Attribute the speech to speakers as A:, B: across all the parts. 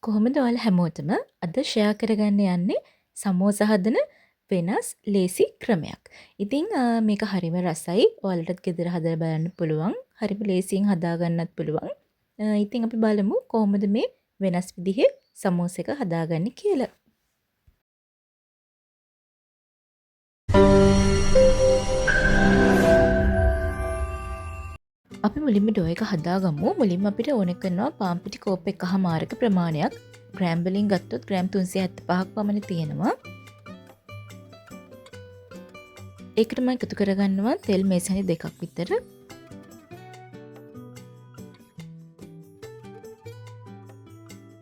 A: කොහොමද ඔයාලා හැමෝටම අද ෂෙයා කරගන්න යන්නේ සමෝස හදන වෙනස් ලේසි ක්‍රමයක්. ඉතින් මේක හරිම රසයි. ඔයාලටත් ගෙදර හදලා බලන්න පුළුවන්. හරිම ලේසියෙන් හදාගන්නත් පුළුවන්. ඉතින් අපි බලමු කොහොමද මේ වෙනස් විදිහේ සමෝස එක හදාගන්නේ කියලා. අපි මුලින්ම ඩෝ එක හදාගමු. මුලින්ම අපිට ඕන කරනවා පාන් පිටි කෝප් එකහමාරක ප්‍රමාණයක්. ග්‍රෑම් වලින් ගත්තොත් ග්‍රෑම් 375ක් පමණ තියෙනවා. ඒකට මම එකතු කරගන්නවා තෙල් මේස හැඳි දෙකක් විතර.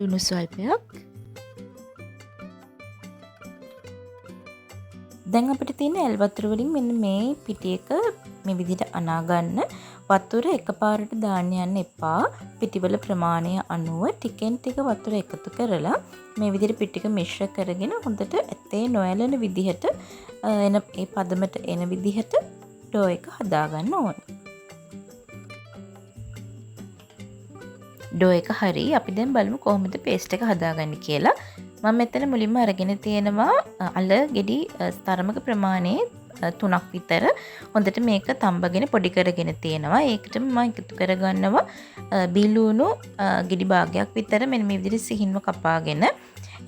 A: ලුණු ස්වල්පයක්. දැන් අපිට තියෙන ඇල් වතුර වලින් මෙන්න මේ පිටි එක මේ විදිහට අනා ගන්න. වතුර එකපාරට දාන්න යන්න එපා. පිටිවල ප්‍රමාණය අනුව ටිකෙන් ටික වතුර එකතු කරලා මේ විදිහට පිටි ටික මිශ්‍ර කරගෙන හොඳට ඇතේ නොඇලෙන විදිහට එන ඒ පදමට එන විදිහට ඩෝ එක හදාගන්න ඕන. ඩෝ එක හරි. අපි දැන් බලමු කොහොමද පේස්ට් එක හදාගන්නේ කියලා. මම මෙතන මුලින්ම අරගෙන තියෙනවා අල ගෙඩි තරමක ප්‍රමාණයේ 3ක් විතර. හොඳට මේක තම්බගෙන පොඩි කරගෙන තියෙනවා. ඒකටම මම එකතු කරගන්නවා බිලුණු ගෙඩි භාගයක් විතර මෙන්න මේ විදිහට සිහින්ව කපාගෙන.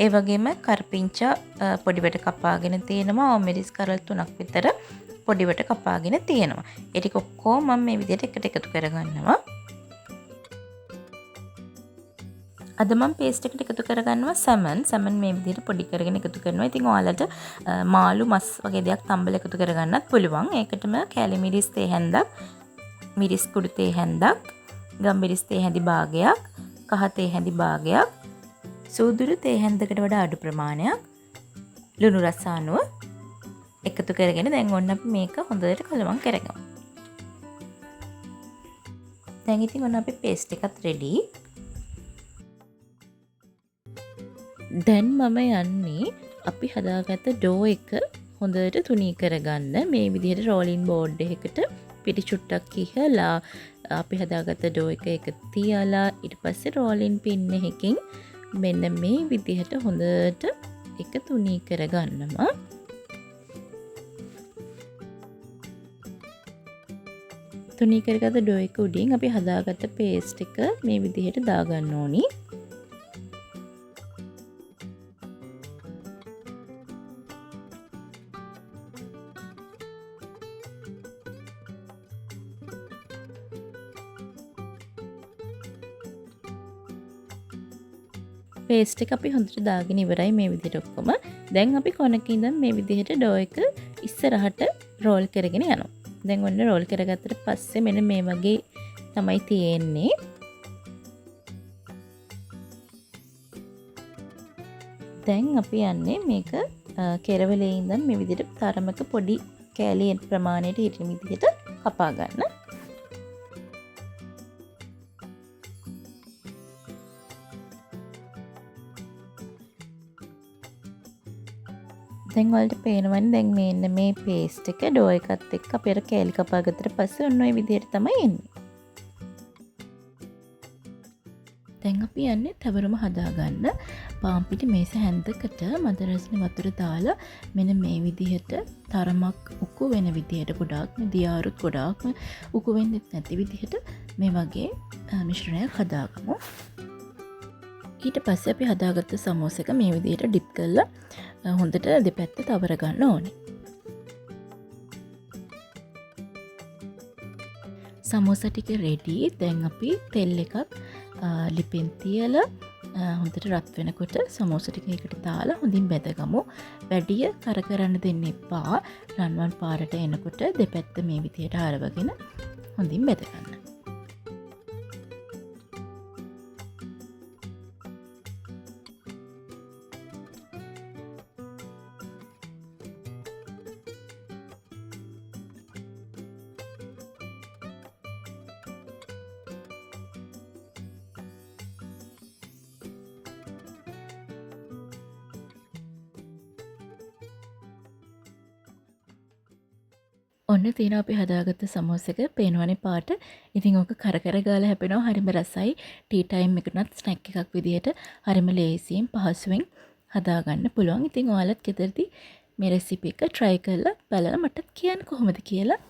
A: ඒ වගේම කරපිංචා පොඩිවට කපාගෙන තියෙනවා. ඕමිරිස් කරල් 3ක් විතර පොඩිවට කපාගෙන තියෙනවා. ඒ ටික ඔක්කොම මම මේ විදිහට එකට එකතු කරගන්නවා. අද මම පේස්ට් එකට එකතු කරගන්නවා සැමන්. සැමන් මේ විදිහට පොඩි කරගෙන එකතු කරනවා. ඉතින් ඔයාලට මාළු මස් වගේ දෙයක් තම්බලා එකතු කරගන්නත් පුළුවන්. ඒකටම කෑලි මිරිස් තේ හැන්දක්, මිරිස් කුඩු තේ හැන්දක්, ගම්මිරිස් තේ හැඳි භාගයක්, කහ තේ හැඳි භාගයක්, සූදුරු තේ හැන්දකට වඩා අඩු ප්‍රමාණයක් ලුණු රස අනුව එකතු කරගෙන දැන් ඔන්න අපි මේක හොඳට කලවම් කරගමු. දැන් ඉතින් ඔන්න අපේ පේස්ට් එකත් රෙඩි. දැන් මම යන්නේ අපි හදාගත්ත ඩෝ එක හොඳට තුනී කරගන්න. මේ විදිහට රෝලින් බෝඩ් එකකට පිටි චුට්ටක් කිහලා අපි හදාගත්ත ඩෝ එක එක තියලා ඊට පස්සේ රෝලින් පින් එකකින් මෙන්න මේ විදිහට හොඳට එක තුනී කරගන්නවා. තුනී කරගත්ත ඩෝ එක උඩින් අපි හදාගත්ත පේස්ට් එක මේ විදිහට දාගන්න ඕනි. පේස්ට් එක අපි හොඳට දාගෙන ඉවරයි මේ විදිහට ඔක්කොම. දැන් අපි කොනක ඉඳන් මේ විදිහට ඩෝ එක ඉස්සරහට රෝල් කරගෙන යනවා. දැන් ඔන්න රෝල් කරගත්තට පස්සේ මෙන්න මේ වගේ තමයි තියෙන්නේ. දැන් අපි යන්නේ මේක කෙරවලේ ඉඳන් මේ විදිහට තරමක පොඩි කෑලි ප්‍රමාණයට හිටින විදිහට කපා ගන්න. දැන් ඔයාලට පේනවනේ දැන් මේන්න මේ පේස්ට් එක ඩෝ එකත් එක්ක අපි අර කෑලි කපා ගත්තට පස්සේ ඔන්න ඔය විදිහට තමයි එන්නේ. දැන් අපි යන්නේ තවරම හදාගන්න. පාන් පිටි මේස හැන්දකට මද රසන වතුර දාලා මෙන්න මේ විදිහට තරමක් උකු වෙන විදිහට ගොඩාක්ම දියාරුත් ගොඩාක්ම උකු වෙන්නෙත් නැති විදිහට මේ වගේ මිශ්‍රණයක් හදාගමු. ඊට පස්සේ අපි හදාගත්ත සමෝස එක මේ විදිහට ඩිප් කරලා හොඳට දෙපැත්ත තවර ගන්න ඕනේ. සමෝස ටික රෙඩි. දැන් අපි තෙල් එකක් ලිපෙන් තියලා හොඳට රත් වෙනකොට සමෝස ටික එකට දාලා හොඳින් බැදගමු. වැඩිය කර කරන්න දෙන්න එපා. රන්වන් පාරට එනකොට දෙපැත්ත මේ විදිහට හරවගෙන හොඳින් බැදගන්න. ඔන්න තියෙනවා අපි හදාගත්ත සමෝස එක. පේනවනේ පාට. ඉතින් ඕක කර කර ගාලා හැපෙනවා. හරිම රසයි. ටී ටයිම් එකටත් ස්නැක් එකක් විදිහට හරිම ලේසියෙන් පහසුවෙන් හදාගන්න පුළුවන්. ඉතින් ඔයාලත් ගෙදරදී මේ රෙසිපි එක try කරලා බලලා මටත් කියන්න කොහොමද කියලා.